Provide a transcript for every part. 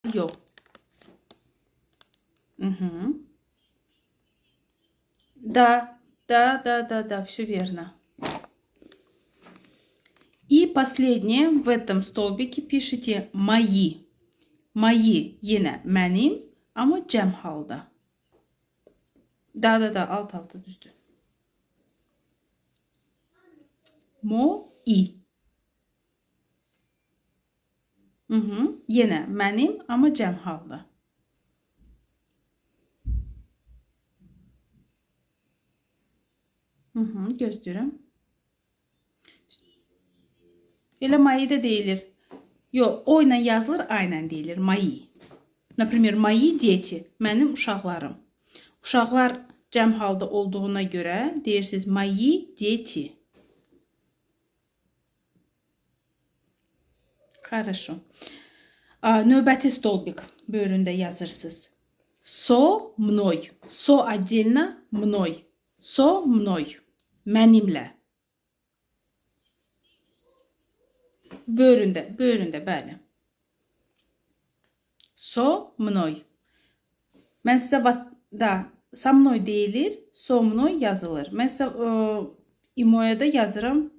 Yox. Угу. Да, да, да, да, да, все верно. И последнее, в этом столбике пишите мои. Мои yenə mənim, amma cəm halda. Da, da, da, alt alta düzdür. Mo, i. Mhm. Yenə mənim, amma cəm halda. Mhm, gözləyirəm. Elə мои də deyilir. Yox, o ilə yazılır, a ilə deyilir. Мои. Например, мои дети, mənim uşaqlarım. Uşaqlar cəm halda olduğuna görə deyirsiniz мои дети. Хорошо. Növbəti stolbik böyründə yazırsınız. So mной. So отдельно, mной. So mной. Mənimlə. Böyründə, böyründə, bəli. So mной. Mən sizə da со mной deyilir, so mной yazılır. Mən sizə imoya da yazıram.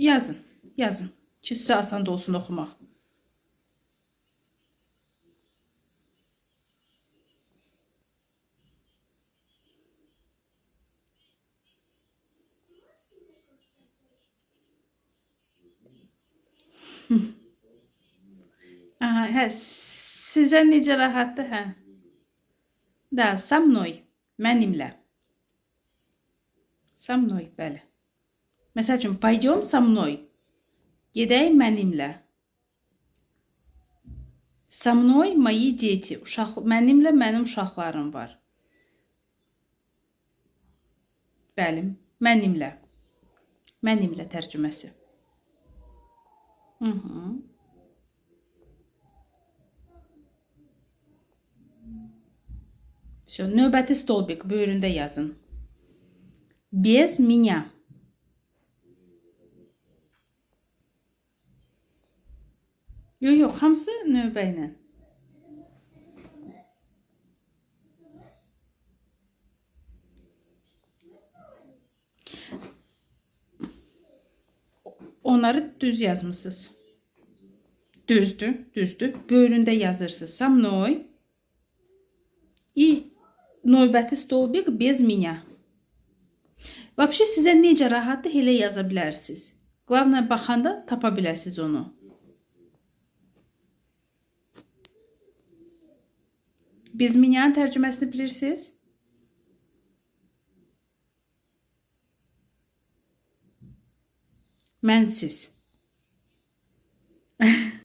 Yazın, yazın ki sizə asan da olsun oxumaq. Aha, hə, sizə necə rahatdır, hə? Da, со mной, mənimlə. Со mной, bəli. Məsəl üçün, пойдем со mной. Gedək mənimlə. Со mной мои дети. Uşaq, mənimlə mənim uşaqlarım var. Bəli, mənimlə. Mənimlə tərcüməsi. Hı -hı. Всё, növbəti stolbik böyründə yazın. Без меня. Yox, yox, hamısı növbə ilə. Onları düz yazmısınız. Düzdür, düzdür. Böyründə yazırsınız. Со mной. И növbəti stolbik без меня. Вообще sizə necə rahatdır, elə yaza bilərsiniz. Главное baxanda tapa biləsiniz onu. Без меня tərcüməsini bilirsiniz? Mənsiz.